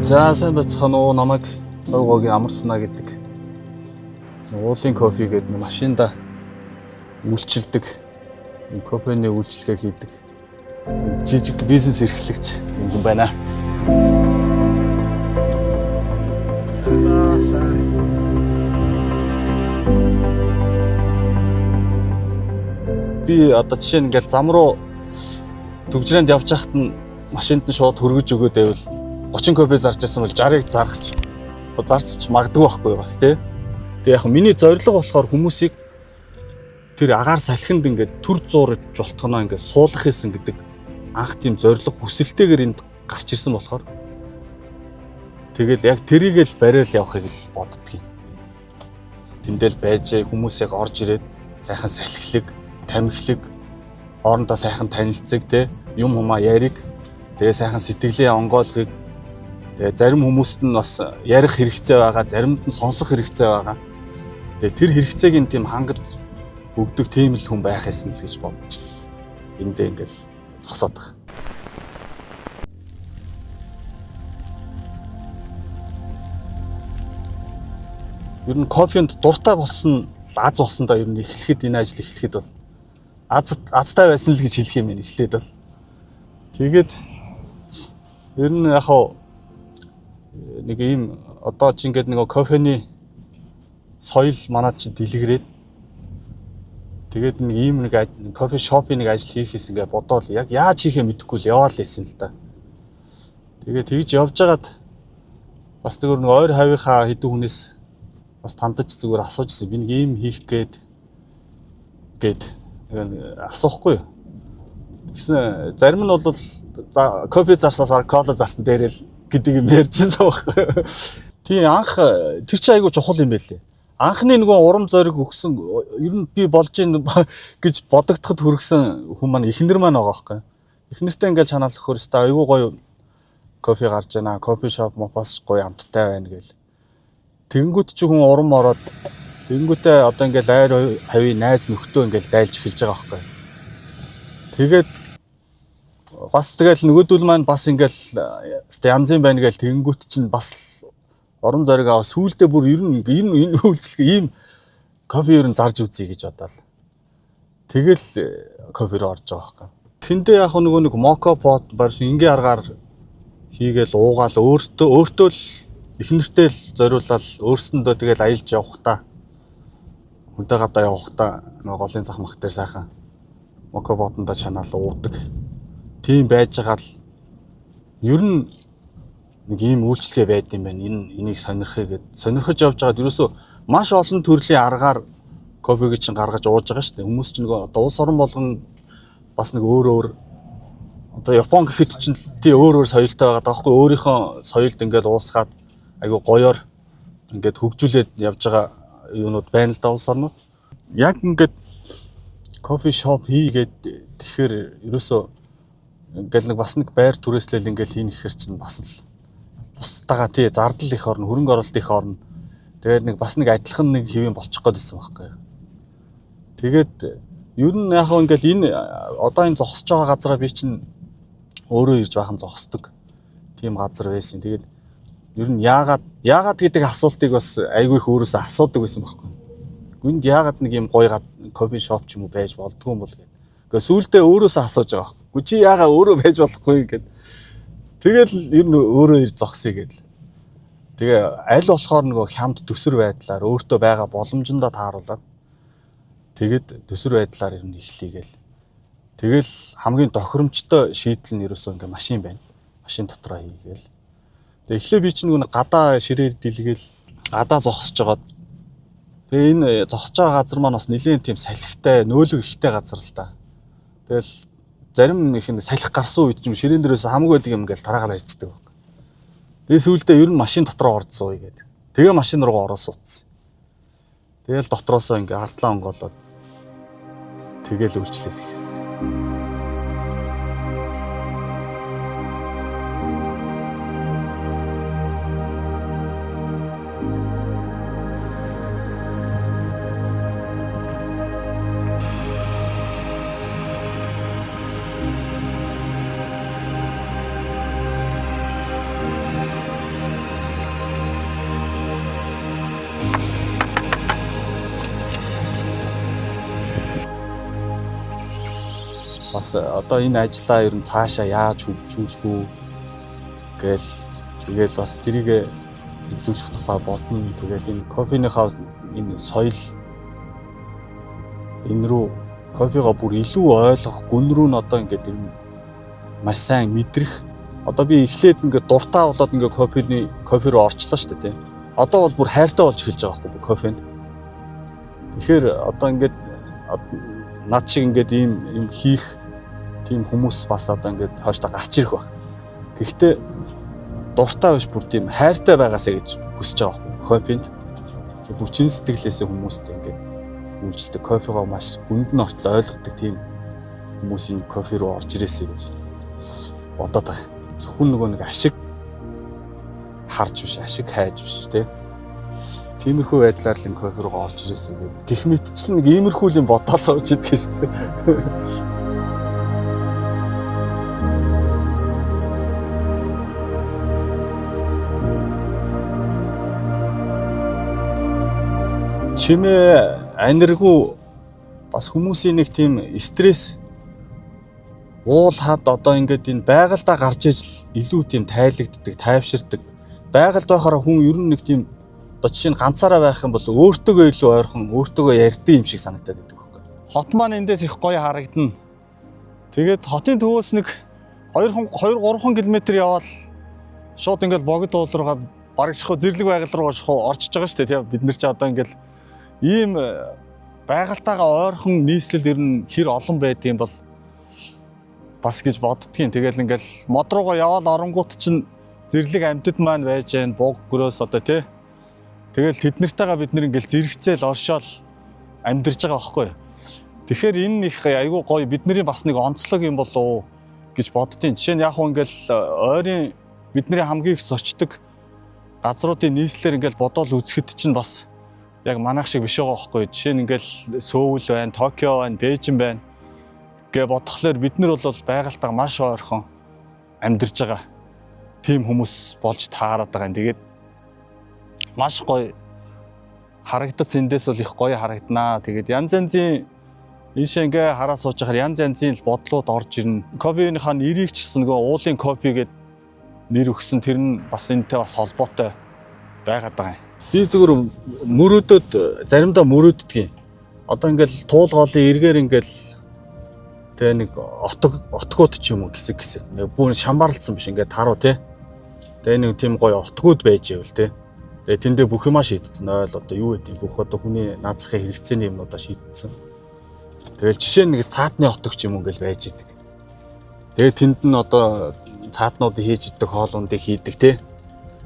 За сайн байцгаана уу, намайг Тойгогийн Амарснаа гэдэг уулын кофе гэдэг машинда үйлчилдэг, кофений үйлчилгээ хийдэг жижиг бизнес эрхлэгч юм байна. Би одоо жишээ нь ингээл зам руу түгжрээнд явж байхад нь машинд нь шууд хөргөж өгөөд байвал 30 кофе зарж байсан бол 60-ыг зарч магадгүй байхгүй бас тий. Тэгээ яг миний зорилго болохоор хүмүүсийг тэр агаар салхинд ингээд төр зуур жолтгоноо ингээд суулгах хийсэн гэдэг анх тийм зорилго хүсэлтэйгээр энд гарч ирсэн болохоор тэгэл яг тэрийг л барайл явахыг л боддгийн. Тэндэл байж хүмүүс яг орж ирээд сайхан салхилэг, тамхилэг, хоорондоо сайхан танилцэг тий, юм хумаа яриг, тэгээ сайхан сэтгэлийн онгойлгыг, тэгээ зарим хүмүүст нь бас ярих хэрэгцээ байгаа, заримд нь сонсох хэрэгцээ байгаа. Тэгээ тэр хэрэгцээг нь тийм хангаж өгдөг тийм л хүн байх байсан л гэж бодож эндээ ингээл зогсоод байгаа. Ер нь кофенд дуртай болсон, аз болсон да ер нь эхлэхэд энэ ажил эхлэхэд бол азтай байсан л гэж хэлэх юм байна эхлээд бол. Тэгээд ер нь яг хав нэг ийм одоо чи ингээд нэг кофений соёл манад чи дэлгэрээд тэгээд нэг ийм нэг кофе шопын нэг ажил хийх гэсэн ингээд бодоол яг яаж хийхээ мэдэхгүй л яваал байсан л да. Тэгээд тэгж явж байгаад бас зүгээр нэг ойр хавийнхаа хэдэн хүнээс бас тандаж зүгээр асууж ирсэн. Би нэг ийм хийх гээд гээд асуухгүй юу. Тэгсэн зарим нь бол кофе зарсаас кола зарсан дээрэл гэдэг юм ярьж байсан байхгүй юу. Тийм анх тэр чинь айгүй чухал юм байлээ. Анхны нөгөө урам зориг өгсөн, ер нь би болж ийн гэж бодогдоход хүргэсэн хүн маань эхнэр маань байгаа байхгүй. Эхнэртэй ингээл чанаал өгөхөр өстой айгүй гоё кофе гарч байна, кофе шоп бас гоё амттай байна гэл. Тэнгүүт чи хүн урам ороод тэнгүүтээ одоо ингээл айр хавийн найз нөхдөө ингээл дайлж эхэлж байгаа байхгүй. Тэгээд бас тэгэл нөгөөдөл маань бас ингээл янзын байна гээл тэнгүүт чинь бас урам зориг аваа сүүлдээ бүр ер нь энэ үйлчлэг ийм кофе ер нь зарж үзье гэж бодоол. Тэгэл кофе руу орж байгаа байхгүй. Тэндээ яг нөгөө нэг моко пот барьж ингийн аргаар хийгээл уугаал өөртөө л эхнэртэй л зориулаад өөрсөндөө тэгэл аялж явахдаа хүнтэй гадаа явахдаа нөгөө голын зах мах дээр сайхан моко потондоо чанаал уудаг. Тийм байж байгаа л ер нь нэг ийм үйлчлэгээ байд юм байна. Энийг сонирхъя гэд сонирхож явж байгаад ерөөсөө маш олон төрлийн аргаар кофег чинь гаргаж ууж байгаа шүү дээ. Хүмүүс чинь нөгөө одоо улс орон болгон бас нэг өөр өөр одоо Япон гэхэд чинь тий өөр өөр соёлтой байгаа даахгүй, өөрийнхөө соёлд ингээд уусгаад айгүй гоёор ингээд хөгжүүлээд явж байгаа юунууд байна л да улс орнууд. Яг ингээд кофе шоп хийгээд тэгэхээр ерөөсөө ингээл нэг бас нэг байр түрээслэл ингээл хийнэ гэхэр чинь бас л бусдаагаа тий зардал их орно, хөрөнгө оруулалт их орно. Тэгээд нэг бас нэг адилхан нэг хэвийн болчих гээд байсан байхгүй. Тэгээд ер нь яг хаа ингээл энэ одоо энэ зогсож байгаа газараа би чинь өөрөө ирж бахан зогсдог тийм газар байсан. Тэгээд ер нь яагаад гэдэг асуултыг бас айгүй их өөрөөсөө асуудаг байсан байхгүй. Гүнд яагаад нэг юм гоё кофе шоп ч юм уу байж болдгоо юм бол гэдэг. Гэхдээ сүүлдээ өөрөөсөө асууж байгаа байхгүй. Чи яагаад өөрөө байж болохгүй гэд. Тэгэл ер нь өөрөө ир зогсъё гэдэл. Тэгээ аль болохоор нөгөө хямд төсөр байдлаар өөртөө байгаа боломжондоо тааруулаад тэгээд төсөр байдлаар ер нь эхлэе гээл. Тэгэл хамгийн тохиромжтой шийдэл нь ерөөсөө ингээ машин байна. Машин дотроо хийгээл. Тэгээ эхлээ би чинь нөгөө гадаа ширээр дэлгээл гадаа зогсож байгаад тэгээ энэ зогсож байгаа газар маань бас нэлээд тийм салхитай, нөөлөг ихтэй газар л да. Тэгэл зарим их салхи гарсан үед ч юм ширээн дээрээс хамаагүй байдаг юм ингээл тараагаал хайчдаг байхгүй. Тэгээ сүүлдээ ер нь машин дотроо орж сууя гээд. Тэгээ машин руу ороо суудсан. Тэгэл дотроосоо ингээ хардлаа онгоолоод тэгэл үйлчлэл хийсэн. Бас одоо энэ ажлаа ер нь цаашаа яаж хөгжүүлэх үү гээл тэгэл бас тэрийг хөгжүүлэх тухай бодно. Тэгэл энэ кофеныхаа энэ соёл энэ рүү кофегаа бүр илүү ойлгох, гүн рүү нь одоо ингээд юм маш сайн мэдрэх. Одоо би эхлээд ингээд дуртай болоод ингээд кофе руу орчлоо шүү дээ, тийм. Одоо бол бүр хайртай болж эхэлж байгаа байхгүй кофенд. Тэгэхээр одоо ингээд над шиг ингээд ийм юм хийх тийм хүмүүс бас одоо ингээд хойштоо гарч ирэх байх. Гэхдээ дуртай биш бүр тийм хайртай байгаасаа гэж хүсэж байгаа байхгүй кофенд. Бүр чин сэтгэлээсээ хүмүүстэй ингээд үйлчлдэг, кофегоо маш гүнд нь ортол ойлгодог тийм хүмүүс энэ кофе руу орж ирээсэй гэж бодоод байгаа. Зөвхөн нөгөө нэг ашиг харж биш, ашиг хайж биш тий. Тиймэрхүү байдлаар л энэ кофе руу орж ирээсэй гэдэг. Гэх мэтчлэн нэг иймэрхүү юм бодоод сууж идэг шүү дээ. Чимээ аниргүй бас хүмүүсийн нэг тийм стресс уул хад одоо ингээд энэ байгальдаа гарч ижил илүү тийм тайлагддаг, тайвширдаг. Байгальд байхаараа хүн ер нь нэг тийм одоо жишээ нь ганцаараа байх юм бол өөртөөгөө илүү ойрхон, өөртөөгөө ярьдаг юм шиг санагдаад байдаг байхгүй. Хот маань эндээс их гоё харагдана. Тэгээд хотын төвөөс нэг 2-3 км явбал шууд ингээд богд уул руугаа бараг шахуу зэрлэг байгаль руу шахуу орчиж байгаа шүү дээ. Тийм бид нар чи одоо ингээд ийм байгальтайгаа ойрхон нийслэл ер нь хэр олон байдгийн бол бас гэж боддгийн. Тэгэл ингээл мод руугаа яваал оронгууд чинь зэрлэг амьтад маань байж гэн буг гөрөөс одоо тий. Тэгэл тэд нартайгаа бид нэр ингээл зэрэгцээл оршоол амьдарч байгаа байхгүй. Тэгэхээр энэ их айгүй гоё бидний бас нэг онцлог юм болов уу гэж боддгийн. Жишээ нь яг хөө ингээл ойрын бидний хамгийн их зорчдог газруудын нийслэлээр ингээл бодоол үзэхэд чинь бас яг манайх шиг биш байгаа байхгүй. Жишээ нь ингээл Сөүл байна, Токио байна, Бээжин байна гэ бодохлоор бид нар бол байгальтайгаа маш ойрхон амьдарч байгаа тийм хүмүүс болж таарад байгаа юм. Тэгээд маш гоё харагдас эндээс бол их гоё харагданаа. Тэгээд янз янзын ийшээ ингээ хараа сууж байхаар янз янзын л бодлууд орж ирнэ. Кофеныхаа нэрийг ч гэсэн нөгөө уулын кофе гэд нэр өгсөн тэр нь бас энэтэй бас холбоотой байгаад байгаа юм. Би зөвхөн мөрөөдөд заримдаа мөрөөддөг юм. Одоо ингээл туулгаалын эргээр ингээл тэгээ нэг отгууд ч юм уу хэсэг хэсэг. Нэг бүр шамбарлцсан биш ингээд таруу те. Тэгээ нэг тийм гоё отгууд байж ивэл те. Тэгээ тэндээ бүх юмаа шийдсэн. Ойл одоо юу гэдэг бүх одоо хүний наад захын хэрэгцээний юмнуудаа шийдсэн. Тэгэл жишээ нь нэг цаатны отог ч юм уу ингээл байж идэг. Тэгээ тэнд нь одоо цаатнуудыг хийж идэг, хоолундыг хийдэг те.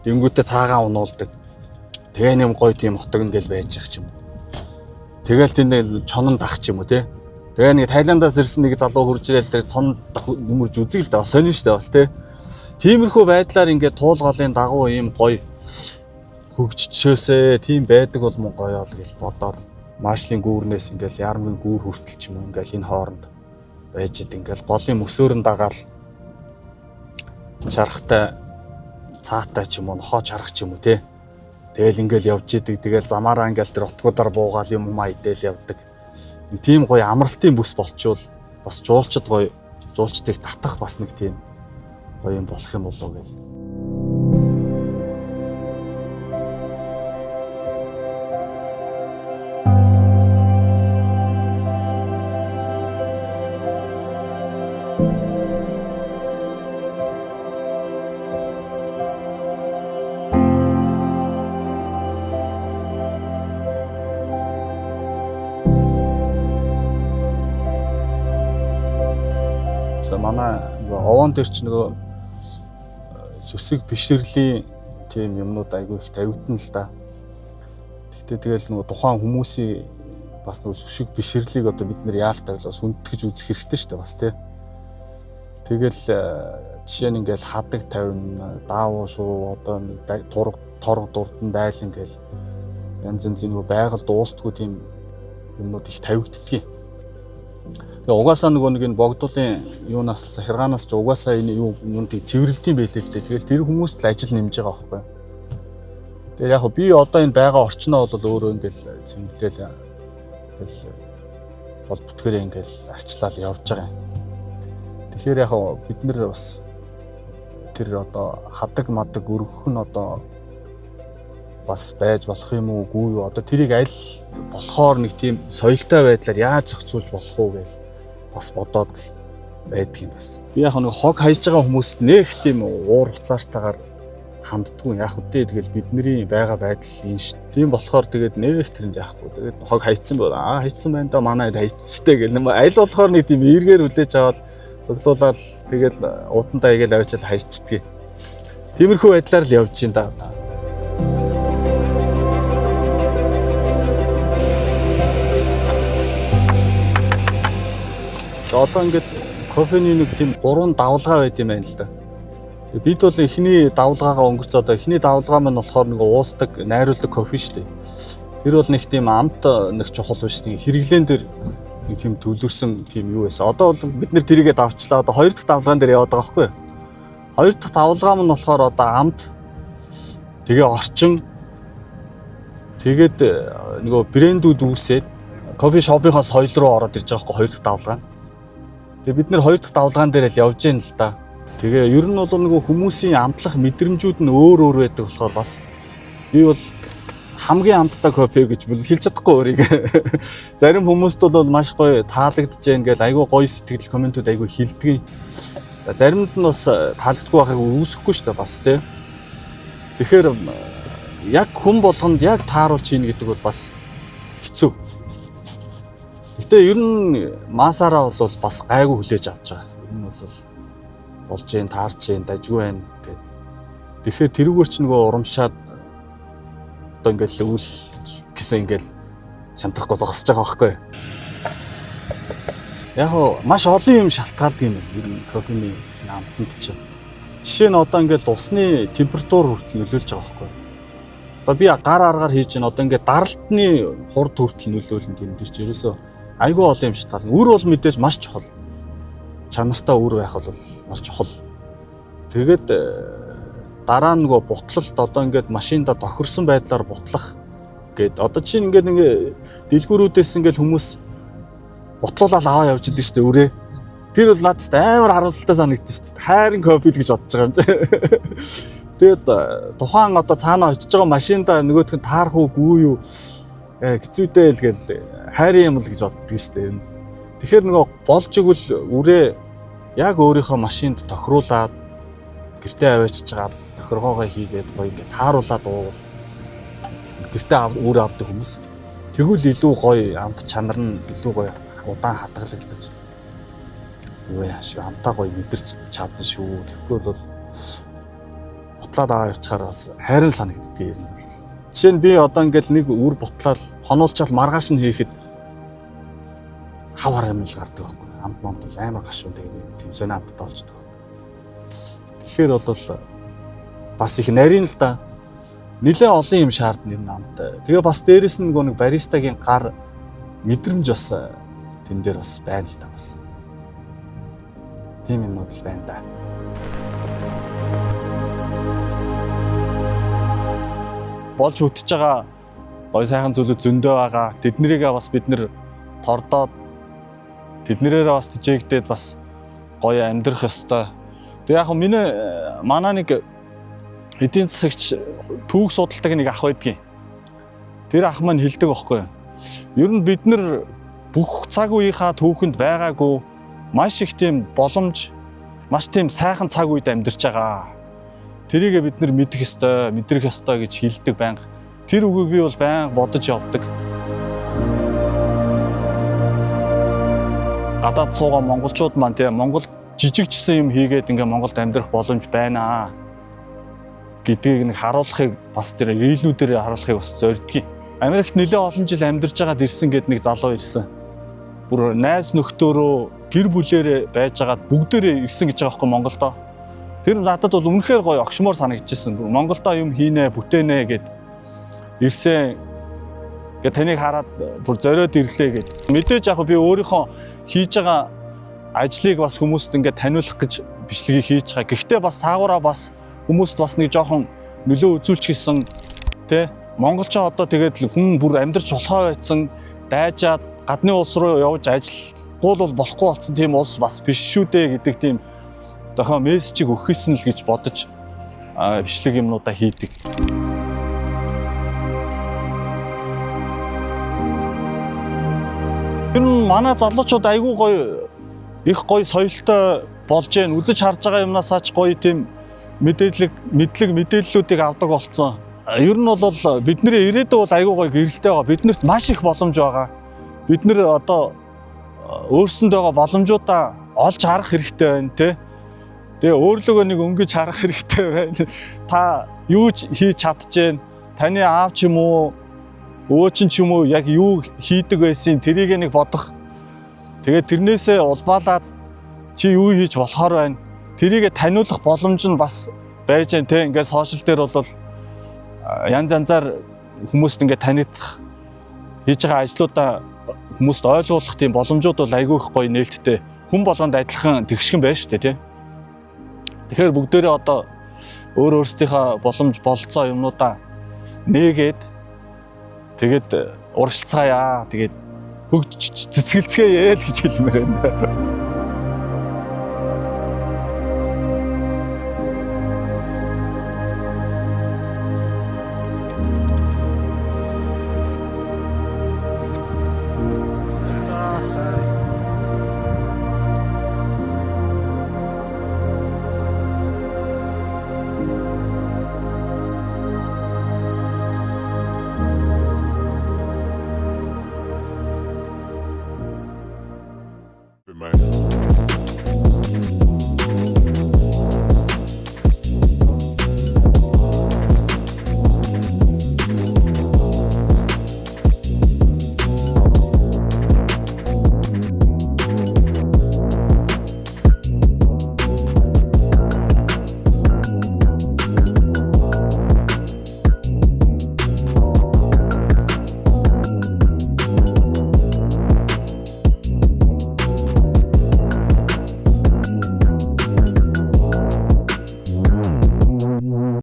Тэнгүүтээ цаагаан унуулдаг. Тэгээ нэм гоё тийм отог ингээл байж явах ч юм уу. Тэгэл тэнд чонон дах ч юм уу те. Тэгээ нэг Таиландаас ирсэн нэг залуу хурж ирээл тэр цон нөмөрж үзэг л да. Сонин штэ бас те. Тиймэрхүү байдлаар ингээд туулгаалын дагуу ийм гоё хөгжчихөөсэй тийм байдаг бол мөн гоё ол гэж бодоол маршлын гүүрнээс ингээл яармгийн гүүр хүртэл ч юм уу ингээл энэ хооронд байж идэг. Ингээл голын мөсөөр нь дагаал чархтай цаатай ч юм уу нохоо чарах ч юм уу те. Тэгэл ингээл явж идэг. Тэгэл замаараа ингээл тэр отгуудаар буугаал юм умаа идэл явдаг. Нэг тийм гоё амралтын бүс болчвол бас жуулчд гоё жуулчдыг татах бас нэг тийм гоё юм болох юм болов уу гэл. Манай овоон дээр ч нөгөө сүсэг бишрэлийн тийм юмнууд айгүй их тавигдана л да. Гэхдээ тэгэл нөгөө тухайн хүмүүсийн бас нөгөө сүсэг бишрлийг одоо бид нэр яалт тавилаа сүнтгэж үзэх хэрэгтэй шүү дээ бас тий. Тэгэл жишээ нь ингээл хадаг тавина, даавуу шуу одоо нэг торг дурдан дайлан гэл янз янзын нөгөө байгаль дуустдаггүй тийм юмнууд их тавигддгийг. Тэгээ угаасаа нөгөө нэг энэ богдуулын юунаас захиргаанаас ч угаасаа энэ юу юунтыг цэвэрлэдэм байлээ л дээ. Тэгэл тэр хүмүүст л ажил нэмж байгаа байхгүй. Тэгээ яг би одоо энэ байгаа орчноо бол өөрөө ингээл цэвэрлээл ингээл бол бүтгэрээ ингээл арчлал явж байгаа юм. Тэгэхээр яг бид нэр бас тэр одоо хадаг мадаг өргөх нь одоо бас байж болох юм уу, үгүй юу? Одоо тэрийг аль болохоор нэг тийм соёлтой байдлаар яаж зохицуулж болох уу гэж бас бодоод л байдаг юм бас. Би яг нэг хог хайж байгаа хүмүүст нэх тийм уур уцаартайгаар ханддаггүй. Яг үдээ тэгэл бидний байгаа байдал энэ ш. Тийм болохоор тэгээд нэх тэрэнд яахгүй. Тэгээд хог хайцсан бол аа хайцсан байна да манай хайчтай гэл юм. Аль болохоор нэг тийм эргээр хүлээж аваад цуглуулаад тэгэл уутандаа игээл авчил хайчдгийг. Тиймэрхүү байдлаар л явж байна да одоо. Одоо ингээд кофений нэг тийм 3 давлгаа байд юм байна л да. Бид бол эхний давлгаагаа өнгөрц одоо эхний давлгаа маань болохоор нэг уусдаг, найруулдаг кофе шүү дээ. Тэр бол нэг тийм амт нэг чухал биш нэг хэрэглэн дээр нэг тийм төвлөрсөн тийм юу байсан. Одоо бол бид нэр тэрийгэ давчлаа. Одоо хоёр дахь давлгаан дээр яваад байгаа байхгүй юу? Хоёр дахь давлгаа маань болохоор одоо амт тэгээ орчин тэгээд нөгөө брэндүүд үүсээд кофе шопынхаа соёл руу ороод ирж байгаа байхгүй хоёр дахь давлгаа. Тэгээ бид нэр хоёр дахь давлгаан дээр л явж гэн л да. Тэгээ ер нь бол нөгөө хүмүүсийн амтлах мэдрэмжүүд нь өөр өөр байдаг болохоор бас би бол хамгийн амттай кофе гэж хэлж чадахгүй өөрийг. Зарим хүмүүст бол маш гоё таалагдж гэн гэл айгүй гоё сэтгэл комментүүд айгүй хилдэг. Заримд нь бас таалагдгүй байхыг үүсэхгүй шүү дээ бас тий. Тэгэхээр яг хүн болгонд яг тааруулж хийнэ гэдэг бол бас хэцүү. Гэтэ ер нь масаараа бол бас гайгүй хүлээж авч байгаа. Ер нь бол болж гин, таарч гин, дажгүй байна гэд. Тэгэхээр тэрүүгээр ч нөгөө урамшаад одоо ингээл үл гэсэн ингээл шантрахгүй зогсож байгаа байхгүй. Яг хоо маш олон юм шалтгаалдаг юм байна. Ер нь кофений амтанд чинь. Жишээ нь одоо ингээл усны температур хүртэл нөлөөлж байгаа байхгүй. Одоо би гар аргаар хийж байна. Одоо ингээд даралтны хурд хүртэл нөлөөлнө тийм дээр чи ерөөсөө айгүй олон юм шалтгаална. Үр бол мэдээж маш чухал. Чанартай үр байх бол маш чухал. Тэгээд дараа нь нөгөө бутлалт одоо ингээд машинда тохирсон байдлаар бутлах гээд одоо чинь ингээд нэг дэлгүүрүүдээс ингээд хүмүүс бутлуулаад аваа явж идэв шүү дээ үрээ. Тэр бол надад амар харамсалтай санагдсан шүү дээ. Хайрын кофе л гэж бодож байгаа юм чи. Тэгээд тухайн одоо цаана очиж байгаа машинда нөгөөх нь таарах уугүй юу хэцүүдээ л гэл хайрын юм л гэж боддөг шүү дээ. Тэгэхээр нөгөө болж игэл үрээ яг өөрийнхөө машинд тохируулаад гэртээ аваачиж байгаа тохиргоогоо хийгээд гоё ингээд тааруулаад уувал гэртээ үр авдаг хүмүүс. Тэгвэл илүү гоё амт чанар нь илүү гоё удаан хадгалагдаж юу яаш амтаа гоё мэдэрч чадна шүү. Тэгэхгүй бол бутлаад аваа явчихаар бас хайрын санагддаг юм. Жишээ нь би одоо ингээд нэг үр бутлаад хонуулчаал маргааш нь хийхэд хав хар юм л гардаг байхгүй. Амт мамт бол амар гашуун тэгээд тийм сонио амттай болчдөг. Тэгэхээр бол бас их нарийн л да. Нилээ олон юм шаардна ер нь амт. Тэгээ бас дээрэс нь нөгөө нэг баристагийн гар мэдрэмж бас тэн дээр бас байна л да бас. Тийм юмнууд л байна да. Болж хөтөж байгаа гой сайхан зүйлүүд зөндөө байгаа. Тэднэрийгээ бас бид нэр тордоод тэднэрээрээ бас тэжээгдээд бас гоё амьдрах ёстой. Тэг яг миний манай нэг эдийн засагч түүх судалдаг нэг ах байдгийн. Тэр ах маань хэлдэг аахгүй юу. Ер нь бид нар бүх цаг үеийнхаа түүхэнд байгаагүй маш их тийм боломж, маш тийм сайхан цаг үед амьдарч байгаа. Тэрийгээ бид нар мэдэх ёстой, мэдрэх ёстой гэж хэлдэг байнга. Тэр үгийг би бол байнга бодож явдаг. Гадаад суугаа монголчууд маань тийм Монгол жижигчсэн юм хийгээд ингээ Монголд амьдрах боломж байна гэдгийг нэг харуулахыг бас тэр рээлнүүдээр харуулахыг бас зордгийг. Америкт нэлээд олон жил амьдарч байгаад ирсэн гэд нэг залуу ирсэн. Бүр найз нөхдөөрөө гэр бүлээрээ байж байгаад бүгдээрээ ирсэн гэж байгаа байхгүй Монголдо. Тэр надад бол үнэхээр гоё огшмоор санагдчихсэн. Монголдо юм хийнэ, бүтээнэ гэд ирсэн. Гэ таныг хараад бүр зориод ирлээ гэд. Мэдээж яг би өөрийнхөө хийж байгаа ажлыг бас хүмүүст ингээд таниулах гэж бичлэгийг хийж байгаа. Гэхдээ бас цаагаараа бас хүмүүст бас нэг жоохон нөлөө үзүүлчих гэсэн тэ монголчоо одоо тэгээд хүн бүр амьдарч болохоо байсан дайжаад гадны улс руу явж ажил бол болохгүй болсон тийм улс бас биш шүү дээ гэдэг тийм дахиад мессежийг өгөх гэсэн л гэж бодож бичлэг юмнуудаа хийдэг. Ер нь манай залуучууд айгүй гоё, их гоё соёлтой болж гэн, үзэж харж байгаа юмнасаа ч гоё тийм мэдээлэл, мэдлэг, мэдээллүүдийг авдаг болсон. Ер нь бол бидний ирээдүй бол айгүй гоё гэрэлтэй байгаа. Биднэрт маш их боломж байгаа. Бид нэр одоо өөрсөндөө боломжуудаа олж харах хэрэгтэй байна те. Тэгээ өөрлөгөө нэг өнгөж харах хэрэгтэй байна. Та юу ч хийж чадчихээн. Таны аав ч юм уу, өөчин ч юм уу яг юу хийдэг байсан тэрийг нэг бодох. Тэгээ тэрнээсээ улбаалаад чи юу хийж болохоор байна. Тэрийг таниулах боломж нь бас байж гэн те. Ингээд сошиал дээр бол янз янзаар хүмүүст ингээд танигдах, хийж байгаа ажлуудаа хүмүүст ойлгуулах тийм боломжууд бол айгүй их гоё нээлттэй. Хүн болгонд адилхан тэгшгэн байна шүү дээ тий. Тэгэхээр бүгдээрээ одоо өөр өөрсдийнхөө боломж болцоо юмнуудаа нээгээд тэгээд урагшилцгаая. Тэгээд хөгж цэцгэлцгээе л гэж хэлмээр байна.